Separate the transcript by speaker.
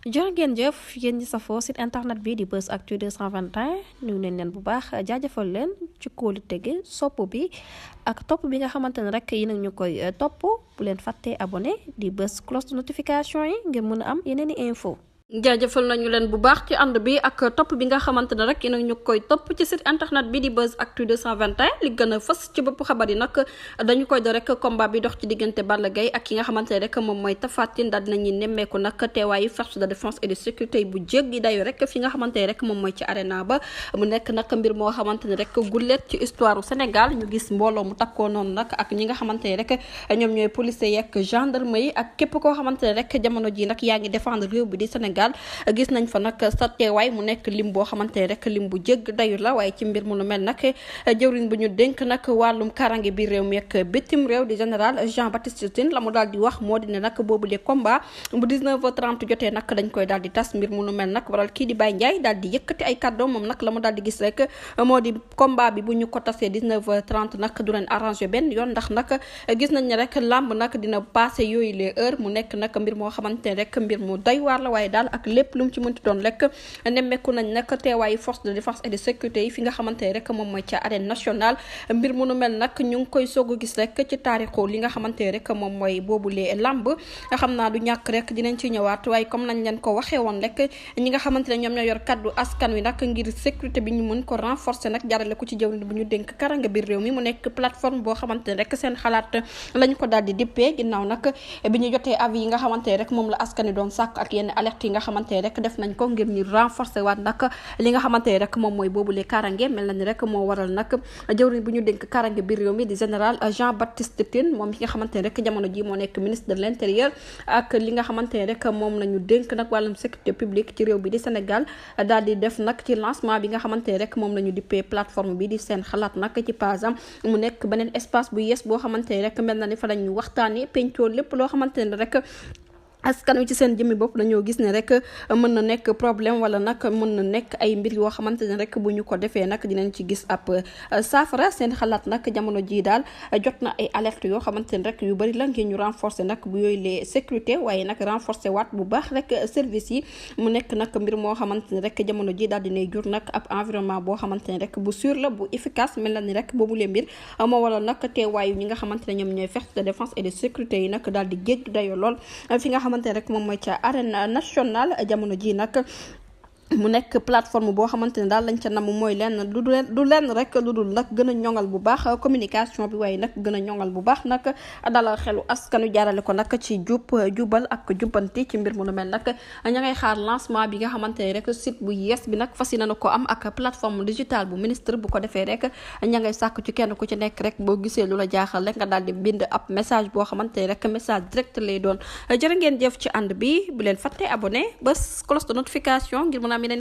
Speaker 1: jërë ngeen jëf yéen ñi safoo site internet bi di Buzz Actu 221 nuyu nañ leen bu baax jaajëfal leen ci kóolu tege sopp bi ak topp bi nga xamante ne rek yi nag ñu koy topp bu leen fàttee abonné di bës cloche de notification yi ngir mën a am yeneen i info jaajëfal nañu leen bu baax ci ànd bi ak topp bi nga xamante ne rek yéen ñu koy topp ci site internet bi di Buzz Actu 221 li gën a fës ci bopp xabar yi nag dañu koy do rek combat bi dox ci diggante Balla Gaye ak ki nga xamante ne rek moom mooy Tapha Tine daal dinañuy nemmeeku nag teewaayu force de défense et de sécurité bu jéggi dayo rek fi nga xamante ne rek moom mooy ci arena ba mu nekk nag mbir moo xamante ne rek gulleet ci histoire u Sénégal ñu gis mbooloo mu takkoo noonu nag ak ñi nga xamante ne rek ñoom ñooy policiers yi ak gendarme yi ak képp koo xamante ne rek jamono ji nag yaa ngi défendre réew bi di Sénégal gis nañ fa nag sa teewaay mu nekk lim boo xamante ne rek lim bu jégg dayu la waaye ci mbir mu nu mel nag jëwriñ bu ñu dénk nag wàllum karange bi réew mi ak bitim réew di général Jean Baptiste Tine la mu daal di wax moo di ne nag boobu les combat bu 19h30 jotee nag dañ koy daal di tas mbir mu nu mel nag waral kii di Baye Ndiaye daal di yëkkati ay kàddoom moom nag la mu daal di gis rek moo di combat bi bu ñu ko tasee 19h30 nag du leen arrangé benn yoon ndax nag gis nañ ne rek lamb nag dina passé yooyu les heures mu nekk nag mbir moo xamante ne rek mbir mu doy waar la waaye daal ak lépp lu mu ci mënti doon lekk nemmeeku nañ nag teewaayu force de défense et de sécurité yi fi nga xamante ne rek moom mooy ca arène nationale mbir mu nu mel nag ñu ngi koy soog a gis rek ci taarixu li nga xamante ne rek moom mooy boobulee lamb xam naa du ñàkk rek dinañ ci ñëwaat waaye comme nañ leen ko waxee woon rek ñi nga xamante ne ñoom ñoo yor kaddu askan wi nag ngir sécurité bi ñu mën ko renforcer nag jarale ko ci jëwriñ bu ñu dénk karanga biir réew mi mu nekk plateforme boo xamante ne rek seen xalaat lañ ko daal di dippee ginnaaw nag bi ñu jotee avis yi nga xamante ne rek moom la askan wi doon sàkk ak yenn alerte yi nga xamante ne rek def nañ ko ngir ñu renforcer waat nag li nga xamante ne rek moom mooy boobule karange mel na ni rek moo waral nag jëwriñ bu ñu dénk karange biir réew mi di général Jean Baptiste Tine moom mi nga xamante ne rek jamono ji moo nekk ministre de l'intérieur ak li nga xamante ne rek moom la ñu dénk nag wàllum sécurité publique ci réew bi di Sénégal daal di def nag ci lancement bi nga xamante ne rek moom la ñu dippee plateforme bi di seen xalaat nag ci pasam mu nekk beneen espace bu yees boo xamante ne rek mel na ni fa la ñu waxtaanee pencoo lépp loo xamante ne rek askan wi ci seen jëmmi bopp dañoo gis ne rek mën na nekk problème wala nag mën na nekk ay mbir yoo xamante ne rek bu ñu ko defee nag dinañ ci gis ab saafara seen xalaat nag jamono jii daal jot na ay alerte yoo xamante ne rek yu bari la ngeen ñu renforcer nag bu yooyu les sécurité waaye nag renforcer waat bu baax rek service yi mu nekk nag mbir moo xamante ne rek jamono ji daal dinay jur nag ab environnement boo xamante ne rek bu sûr la bu efficace mel na ni rek boobu lee mbir moo waral nag teewaayu ñi nga xamante ne ñoom ñooy forces de défense et de sécurité yi nag daal di jégg dayoo lool fi nga xamante rek moom mooy ca arène nationale jamono ji nag mu nekk plateforme boo xamante ne daal lañ ca nam mooy lenn du lenn rek lu dul nag gën a ñoŋal bu baax communication bi waaye nag gën a ñoŋal bu baax nag dalal xelu askanu jaarale ko nag ci jubal ak jubbanti ci mbir mu nu mel nag ña ngay xaar lancement bi nga xamante ne rek site bu yees bi nag fas yéene na ko am ak plateforme digitale bu ministre bu ko defee rek ña ngay sàkk ci kenn ku ci nekk rek boo gisee lu la jaaxal rek nga daal di bind ab message boo xamante ne rek message direct lay doon jërë ngeen jëf ci ànd bi bu leen fàtte abonné bés cloche de notification ngir mën a am yeneen